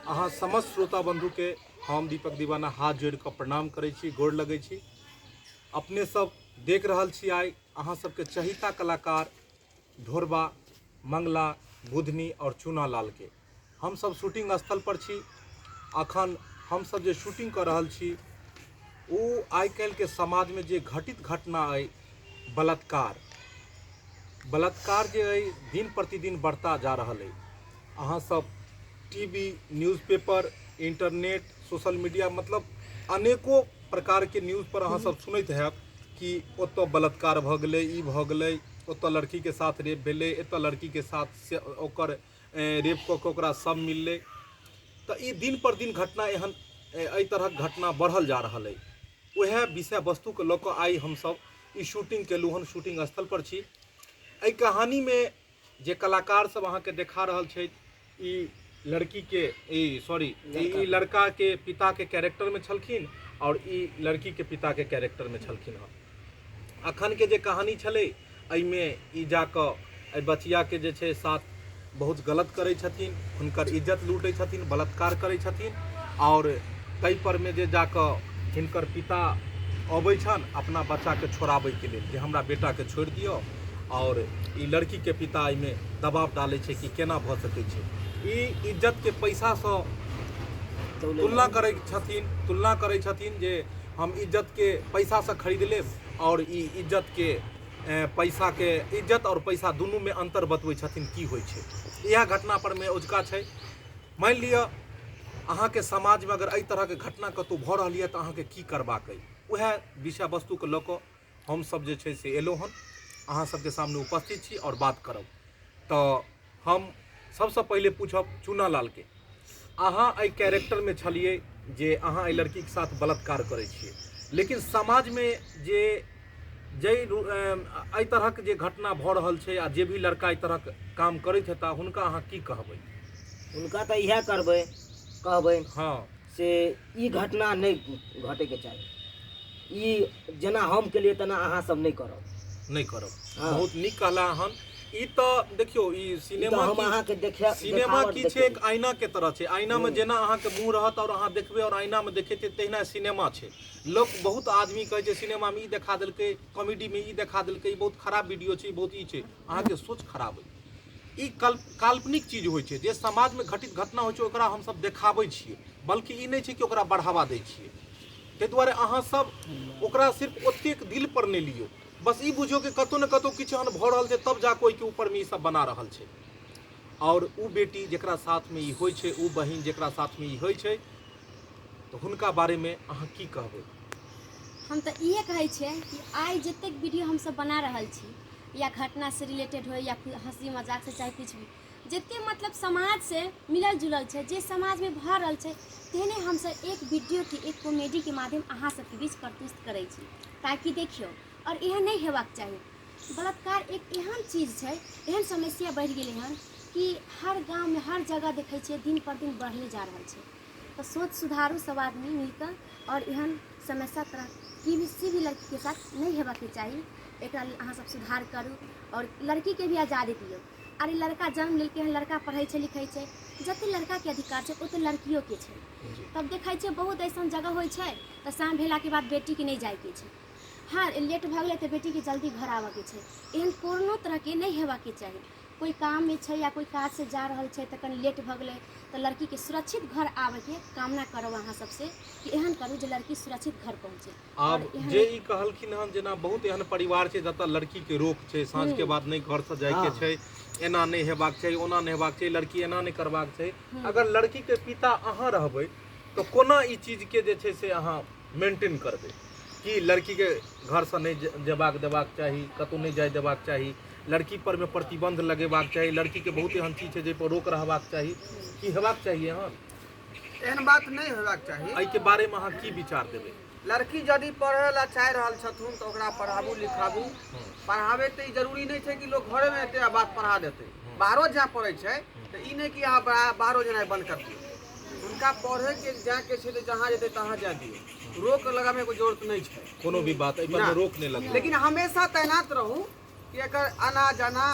अहाँ समस्त श्रोता बन्धुके हम दीपक दीवाना हाथ जोड़ि कऽ प्रणाम करै छी, गोर लगै छी। अपने सब देख रहल छी आइ अहाँ सबके चहिता कलाकार ढोरबा, मंगला, बुधनी और चूनालाल के हम सब शूटिंग स्थल पर छी। अखन हम सब जे शूटिंग कऽ रहल छी ओ आइ काल्हिके समाजमे जे घटित घटना अइ बलात्कार, बलात्कार जे अइ दिन प्रतिदिन बढ़ता जा रहल अइ। अहाँ सब TV, newspaper, internet, social media मतलब अनेको प्रकारके न्यूज पर अहाँ सब सुनैत हैब कि ओतऽ बलात्कार भऽ गेलै, ई भऽ गेलै, ओतऽ लड़कीके साथ रेप भेलै, एतऽ लड़कीके साथ से ओकर रेप कऽ कऽ ओकरा सब मिललै। तऽ ई दिन पर दिन घटना एहन एहि तरहक घटना बढ़ल जा रहल अइ। उएह विषय वस्तुके लऽ कऽ आइ हमसब ई शूटिंग केलहुँ हन, शूटिंग स्थल पर छी। एहि कहानीमे जे कलाकार सब अहाँके देखा रहल छथि ई लड़की के ई सॉरी ई लड़का के पिता के कैरेक्टर में छलखिन और ई लड़की के पिता के कैरेक्टर में छलखिन हँ। अखन के जे कहानी छलै एहिमे ई जाकऽ एहि बचिया के जे छै साथ बहुत गलत करै छथिन, हुनकर इज्जत लूटै छथिन, बलात्कार करै छथिन और ताहि पर में जे जाकऽ हिनकर पिता अबै छनि अपना बच्चाके छोड़ाबैके लेल जे हमरा बेटाके छोड़ि दिअ, और ई लड़कीके पिता एहिमे दबाव डालै छै कि केना भऽ सकै छै। ई इज्जतके पैसासँ तुलना करै छथिन, तुलना करै छथिन जे हम इज्जतके पैसासँ खरीद लेब, और ई इज्जतके पैसाके इज्जत और पैसा दुनूमे अन्तर बतबै छथिन की होइ छै। इएह घटना पर मे ओझका छै। मानि लिअ अहाँके समाजमे अगर एहि तरहके घटना कतहु भऽ रहल यऽ तऽ अहाँके की करबाक अइ, उएह विषय वस्तुके लऽ कऽ हमसब जे छै से एलहुँ हन, अहाँ सबके सामने उपस्थित छी आओर बात करब। तऽ हम सबसँ पहिले पूछब चूनालालके, अहाँ एहि कैरेक्टरमे छलियै जे अहाँ एहि लड़कीके साथ बलात्कार करै छियै, लेकिन समाजमे जे जाहि एहि तरहक जे घटना भऽ रहल छै आ जे भी लड़का एहि तरहक काम करैत हेता हुनका अहाँ की कहबै? हुनका तऽ इएह करबै, कहबै से ई घटना नहि घटैके चाही, ई जेना हम केलियै तेना अहाँ सब नहि करब। नहि करब। बहुत नीक कहला हन। ई तऽ देखियौ ई सिनेमा हम अहाँके देखे सिनेमा की छै, एक आईना के तरह छै। आईना में जेना अहाँके मुँह रहत और अहाँ देखबै और आईना में देखै छै तहिना सिनेमा छै। लोक बहुत आदमी कहै छै सिनेमा में ई देखा देलकै, कॉमेडी में ई देखा देलकै, ई बहुत खराब वीडियो छै, ई बहुत ई छै। अहाँके सोच खराब अइ। ई काल्पनिक चीज होइ छै, जे समाजमे घटित घटना होइ छै ओकरा हमसब देखाबै छियै, बल्कि ई नहि छै कि ओकरा बढ़ावा दै छियै। ताहि दुआरे अहाँ सब ओकरा सिर्फ ओतेक दिल पर नहि लियौ, बस ई बुझियौ कि कतहु ने कतहु किछु एहन भऽ रहल छै तब जाकऽ ओहिके ऊपरमे ई सब बना रहल छै। आओर ओ बेटी जकरा साथमे ई होइ छै, ओ बहिन जकरा साथमे ई होइ छै, तऽ हुनका बारेमे अहाँ की कहबै? हम तऽ इहे कहै छियै कि आइ जतेक वीडियो हमसब बना रहल छी या घटनासँ रिलेटेड होइ या हँसी मजाकसँ चाहे किछु भी, जतेक मतलब समाजसँ मिलल जुलल छै, जे समाजमे भऽ रहल छै, तेहने हमसब एक वीडियोके एक कॉमेडीके माध्यम अहाँ सबके बीच प्रस्तुत करै छी ताकि देखियौ। आओर एहन नहि हेबाक चाही। बलात्कार एक एहन चीज छै, एहन समस्या बढ़ि गेलै हन कि हर गाँवमे हर जगह देखै छियै दिन पर दिन बढ़ले जा रहल छै। तऽ सोच सुधारू सब आदमी मिलकऽ आओर एहन समस्या तरह किसी भी लड़कीके साथ नहि हेबाके चाही। एकरा लेल अहाँ सब सुधार करू आओर लड़कीके भी आजादी दियौ। अरे लड़का जन्म लेलकै हन, लड़का पढ़ै छै लिखै छै, जते लड़काके अधिकार छै ओते लड़कियोके छै। तब देखै छियै बहुत अइसन जगह होइ छै तऽ शाम भेलाके बाद बेटीके नहि जाइके छै, हँ लेट भऽ गेलै तऽ बेटीके जल्दी घर आबऽके छै। एहन कोनो तरहके नहि हेबाके चाही। कोइ काममे छै या कोइ काजसँ जा रहल छै तऽ कनि लेट भऽ गेलै तऽ लड़कीके सुरक्षित घर आबऽके कामना करब अहाँ सबसँ कि एहन करू जे लड़की सुरक्षित घर पहुँचे। आब जे ई कहलखिन हन जेना बहुत एहन परिवार छै जतऽ लड़की के रोक छै, साँझ के बाद नहि घर से जाय के छै, एना नहि हेबाक छै, ओना नहि हेबाक छै, लड़की एना नहि करबाक छै। अगर लड़की के पिता अहाँ रहबै तऽ कोना ई चीज के जे छै से अहाँ मेंटेन करबै कि लड़की के घर से नहि जेबाक देबाक चाही, कतहु नहि जाय देबाक चाही, लड़की पर में प्रतिबंध लगेबाक चाही, लड़की के बहुत एहन चीज छै जाहि पर रोक रहबाक चाही, की हेबाक चाही एहन? एहन बात नहि हेबाक चाही। एहिके बारे में अहाँ की विचार देबै? लड़की यदि पढ़ै ला चाहि रहल छथुन तऽ ओकरा पढ़ाबू लिखाबू। पढ़ाबै तऽ ई जरूरी नहि छै कि लोक घरेमे एतै आ बात पढ़ा देतै, बाहरो जाय पड़ै छै तऽ ई नहि कि अहाँ बाहरो जेनाइ बन्द कर दियौ। हुनका पढ़ैके जायके छै तऽ जहाँ जेतै तहाँ जाय दियौ, रोक लगाबैके जरूरत नहि छै। कोनो भी बात एहि पर ना। रोक नहि लगबै, लेकिन हमेशा तैनात रहू कि एकर आना जाना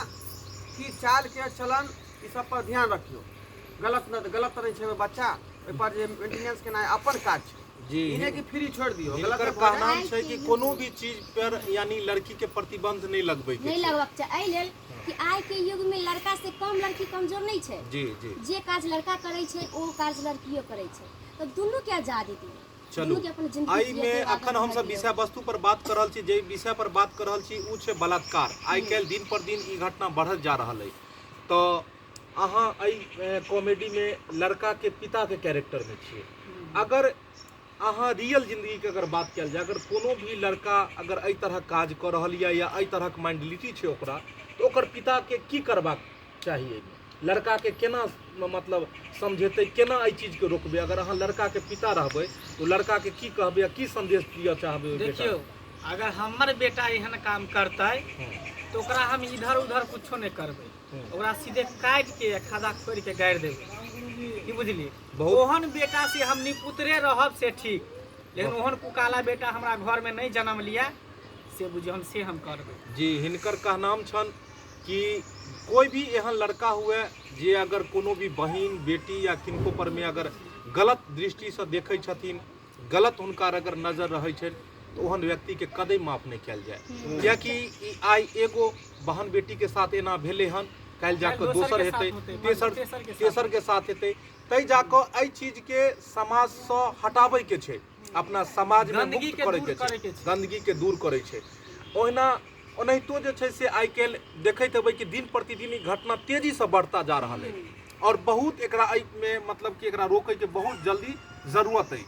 की चाल के चलन ई सब पर ध्यान रखियौ। गलत न गलत तऽ नहि छै ओहि बच्चा, ओहिपर जे मेंटेनेंस केनाइ अपन काज छै। जी ई नहि कि फ्री छोड़ि दियौ, गलत हिनकर भऽ जाय। कहनाम छै कि कोनो भी चीज पर यानी लड़की के प्रतिबंध नहि लगबै के नहि छै। लगबाक चाही, एहि लेल कि आइ के युग में लड़का से कम लड़की कमजोर नहीं छै। जी जी जे काज लड़का करै छै ओ काज लड़कियो करै छै, तऽ दुनू के आजादी दियौ, चलू दुनू के अपन जिंदगी एहिमे जियके आगाँ अखन हमसब बढ़ियौ। विषय वस्तु पर बात कर रहल छी, जे विषय पर बात कर रहल छी ओ छै बलात्कार। आइ काल्हि दिन पर दिन ई घटना बढ़ल जा रहल अछि। तऽ अहाँ एहि कॉमेडीमे लड़काके पिताके कैरेक्टरमे छियै, अगर अहाँ रियल जिंदगीके अगर बात कयल जाय, अगर कोनो भी लड़का अगर एहि तरहक काज कऽ रहल यऽ या एहि तरहक मेंटलिटी छै ओकरा, तऽ ओकर पिताके की करबाक चाही? एहिमे लड़काके केना मतलब समझेतै, केना एहि चीजके रोकबै? अगर अहाँ लड़काके पिता रहबै तऽ लड़काके की कहबै आ की संदेश दिअ चाहबै ओहि बेटाके? देखियौ, अगर हमर बेटा एहन काम करतै तऽ ओकरा हम इधर उधर कुछो नहि करबै, ओकरा सीधे काटि के खादा खोरि के गाड़ि देबै, की बुझलियै? ओहन बेटा से हम निपुतरे रहब से ठीक, लेकिन ओहन कुकाला बेटा हमरा घर में नहीं जन्म लिया से बुझियौ हम से हम करबै। जी हिनकर कहनाम छन कि कोई भी एहन लड़का हुए जे अगर कोनो भी बहिन बेटी या किनको पर में अगर गलत दृष्टि से देखै छथिन, गलत हुनका अगर नजर रहै छनि, तऽ ओहन व्यक्तिके कदे माफ नहि कयल जाय। कियाकि ई आइ एगो बहन बेटी के साथ एना भेलै हन, काल्हि जाकऽ दोसर हेतै, तेसर तेसर के साथ हेतै। तै जाकऽ एहि चीजके समाजसँ हटाबैके छै, अपना समाजमे मुक्त करैके छै, गंदगीके दूर करै छै। ओहिना ओनाहितो जे छै से आइ काल्हि देखैत हेबै कि दिन प्रतिदिन ई घटना तेजीसँ बढ़ता जा रहल अछि और बहुत एकरा एहिमे मतलब कि एकरा रोकैके बहुत जल्दी जरूरत अछि।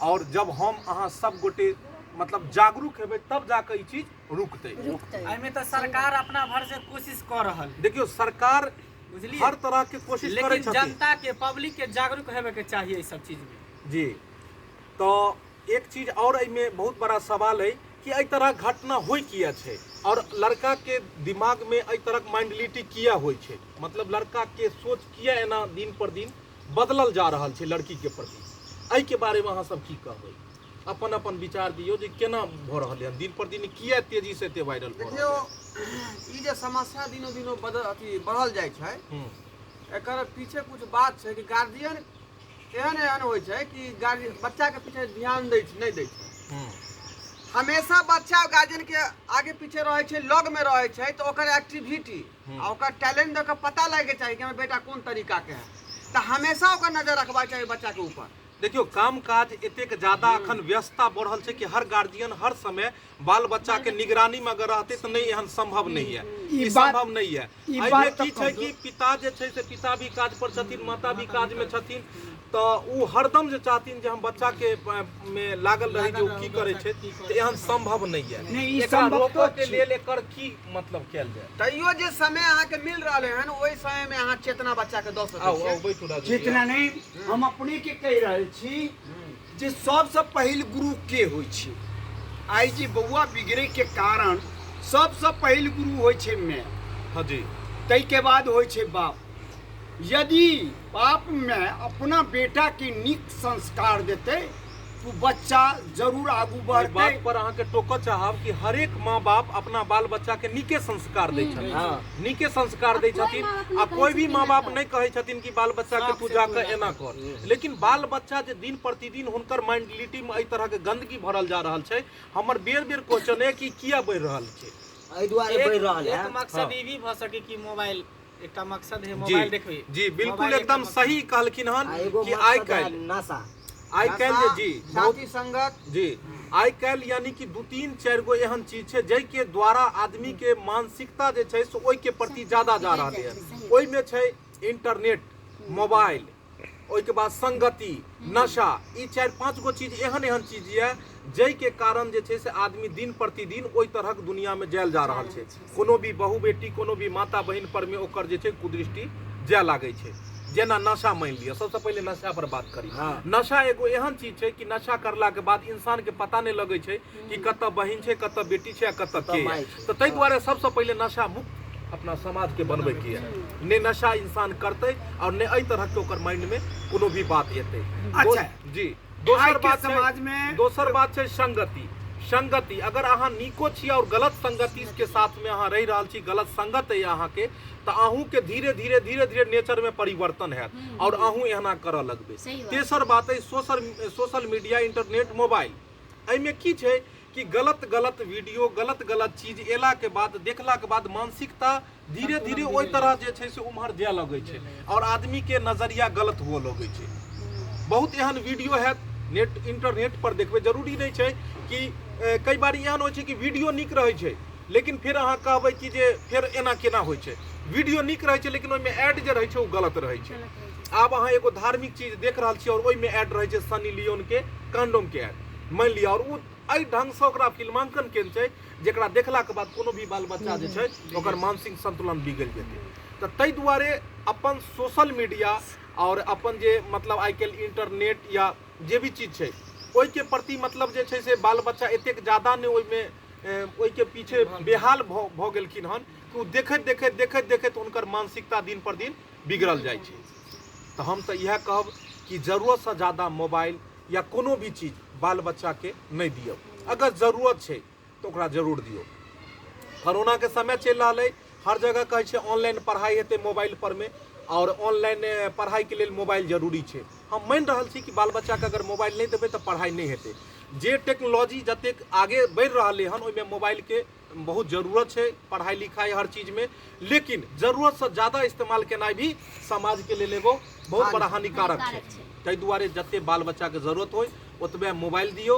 और जब हम अहाँ सब गोटे मतलब जागरूक हेबै तब जाकऽ ई चीज रुकतै। एहिमे तऽ सरकार अपना भर से कोशिश कऽ रहल। देखियौ सरकार बुझलियै हर तरह के कोशिश करै लेकिन छथिन, जनता के पब्लिक के जागरूक हेबे के चाहिए ई सब चीज में। जी तऽ एक चीज और एहिमे बहुत बड़ा सवाल है कि एहि तरह घटना होइ किया छै और लड़का के दिमाग में एहि तरह माइंडलिटी किया होइ छै, मतलब लड़का के सोच किया एना दिन पर दिन बदलल जा रहल छै लड़की के प्रति? एहि के बारे में अहाँ सब की कहबै? अपन अपन विचार दियौ जे केना भऽ रहल है, दिन पर दिन किया तेजी से एते वायरल भऽ देखियौ रहल ई जे समस्या दिनो दिनो बदल अथी बढ़ल जाइ छै, है? एकर पीछे कुछ बात छै कि गार्जियन एहन एहन होइ छै कि गार्जियन बच्चाके पीछे ध्यान दै छै नहि दै छै। हमेशा बच्चा गार्जियन के आगे पीछे रहै छै, लग में रहै छै, तऽ ओकर एक्टिविटी आ ओकर टैलेंट दऽ कऽ पता लागि चाही कि हमर बेटा कोन तरीका के है, तऽ हमेशा ओकर नजर रखबाक चाही बच्चा के ऊपर। देखियौ काम काज एतेक ज्यादा अखन व्यस्तता बढ़ल छै कि हर गार्जियन हर समय बाल बच्चा के निगरानी में अगर रहते तऽ नहि, एहन संभव नहीं है, ई ई बात- संभव नहीं है। ई एहिमे बात की तऽ छै कि पिता जे छै से पिता भी काज पर छथिन, माता भी काज में छथिन, तऽ ओ हरदम जे चाहथिन जे हम बच्चा के में लागल रही जे ओ की करै छै, तऽ एहन संभव नहीं है। नहि, ई एकरा संभव रोकऽ तऽ के छै। लेल एकर की मतलब कयल जाय? तैयो जे समय अहाँके मिल रहलै हन ओहि समय में अहाँ चेतना बच्चा के दऽ सकै आउ छियै। आउ बैठू राजू। चेतना नहि, हम अपने के कहि रहल छी जे सबसँ पहिल गुरु के होइ छै? आइ जे बौआ बिगड़े के कारण सबसँ पहिल गुरु होइ छै माय। हाँ जी। ताहिके बाद होइ छै बाप। यदि बाप माय अपना बेटा के नीक संस्कार देतै तो बच्चा जरूर आगू बढ़तै। बात पर अहाँके टोकऽ चाहब कि हरेक माँ बाप अपना बाल बच्चा के नीके संस्कार दै छथिन, हाँ। नीके संस्कार दै आ कोइ छथिन, माँ बाप आ नहि कोई भी कहै माँ बाप छथिन नहि कहै छथिन कि बाल बच्चा के तू जाकऽ एना कर। लेकिन बाल बच्चा जे दिन प्रतिदिन हुनकर माइंडलिटी में एहि तरह के गंदगी भरल जा रहल छै, हमर बेर बेर क्वेश्चन है कि किया बढ़ि रहल छै? एहि दुआरे बढ़ि रहल है। एक मकसद ई भी भऽ सके कि मोबाइल एकटा मकसद है, जी मोबाइल देखबै। जी बिल्कुल मोबाइल एकटा एकदम मकसद। सही कहलखिन हन आ एगो कि आइ मकसद है काल्हि नशा, आइ काल्हि जे जी बहुत साथी संगत जी आइ काल्हि यानी कि 2 3 4 गो एहन चीज छै जाहिके द्वारा आदमी के मानसिकता जे छै से ओहिके प्रति ज्यादा जा रहल है। ओहिमे छै इंटरनेट, मोबाइल, ओहिके बाद संगति, नशा, ई 4 5 गो चीज एहन एहन चीज यऽ जाहिके कारण जे छै से आदमी दिन प्रतिदिन ओहि तरहक दुनिया में जायल जा रहल छै। कोनो भी बहु बेटी, कोनो भी माता बहिन पर में ओकर जे छै कुदृष्टि जाय लागै छै। जेना नशा मानि लिअ, सबसँ पहिले नशा पर बात करी। हाँ। नशा एगो एहन चीज छै कि नशा करला के बाद इंसान के पता नहि लगै छै कि कतऽ बहिन छै, कतऽ बेटी छै आ कतऽ के माय है। छै। तऽ ताहि दुआरे सबसँ पहिले नशा मुक्त अपना समाज के बनबै के है। ने नशा इंसान करतै और ने एहि तरह के ओकर माइंड में कोनो भी बात एतै। अच्छा। जी दोसर आइ के बात छै समाज में दोसर बात छै संगति। संगति, अगर अहाँ नीको छी आओर गलत संगतिके साथमे अहाँ रहि रहल छी, गलत संगत अइ अहाँके, तऽ अहूँके धीरे धीरे धीरे धीरे नेचरमे परिवर्तन हैत आओर अहूँ एहना करऽ लगबै। सही बात। तेसर बात अइ social social media, internet, mobile. एहिमे की छै कि गलत गलत वीडियो, गलत गलत चीज एलाके बाद, देखलाके बाद मानसिकता धीरे धीरे ओहि तरह जे छै से उम्हर जाय लगै छै आओर आदमीके नजरिया गलत हुअ लगै छै। बहुत एहन वीडियो हैत नेट इंटरनेट पर देखबै, जरूरी नहि छै कि कई बार एहन होइ छै कि वीडियो नीक रहै छै, लेकिन फेर अहाँ कहबै कि जे फेर एना केना होइ छै। वीडियो नीक रहै छै लेकिन ओहिमे एड जे रहै छै ओ गलत रहै छै। आब अहाँ एगो धार्मिक चीज देख रहल छी आओर ओहिमे एड रहै छै सनी लियोनके कंडोमके एड मानि लिअ, आओर ओ एहि ढङ्गसँ ओकरा फिल्माङ्कन केने छै जकरा देखलाके बाद कोनो भी बाल बच्चा जे छै ओकर मानसिक संतुलन बिगड़ि जेतै। तऽ ताहि दुआरे अपन सोशल मीडिया आओर अपन जे मतलब आइ काल्हि इंटरनेट या जे भी चीज छै ओहिके प्रति मतलब जे छै से बाल बच्चा एतेक जादा नहि ओहिमे ओहिके पीछे बेहाल भऽ गेलखिन हन कि ओ देखैत देखैत देखैत देखैत हुनकर मानसिकता दिन पर दिन बिगड़ल जाइ छै। तऽ हम तऽ इएह कहब कि जरूरतसँ जादा मोबाइल या कोनो भी चीज बाल बच्चाके नहि दियौ। अगर जरूरत छै तऽ ओकरा जरूर दियौ। कोरोनाके समय चलि रहल अइ, हर जगह कहै छै ऑनलाइन पढ़ाइ हेतै मोबाइल परमे आओर ऑनलाइन पढ़ाइके लेल मोबाइल जरूरी छै। हम मानि रहल छी कि बाल बच्चाके अगर मोबाइल नहि देबै तऽ पढ़ाइ नहि हेतै। जे टेक्नोलॉजी जतेक आगे बढ़ि रहलै हन ओहिमे मोबाइलके बहुत जरूरत छै पढ़ाइ लिखाइ हर चीजमे, लेकिन जरूरतसँ जादा इस्तेमाल केनाइ भी समाजके लेल एगो बहुत बड़ा हानिकारक छै। ताहि दुआरे जते बाल बच्चाके जरूरत होइ ओतबे मोबाइल दियौ।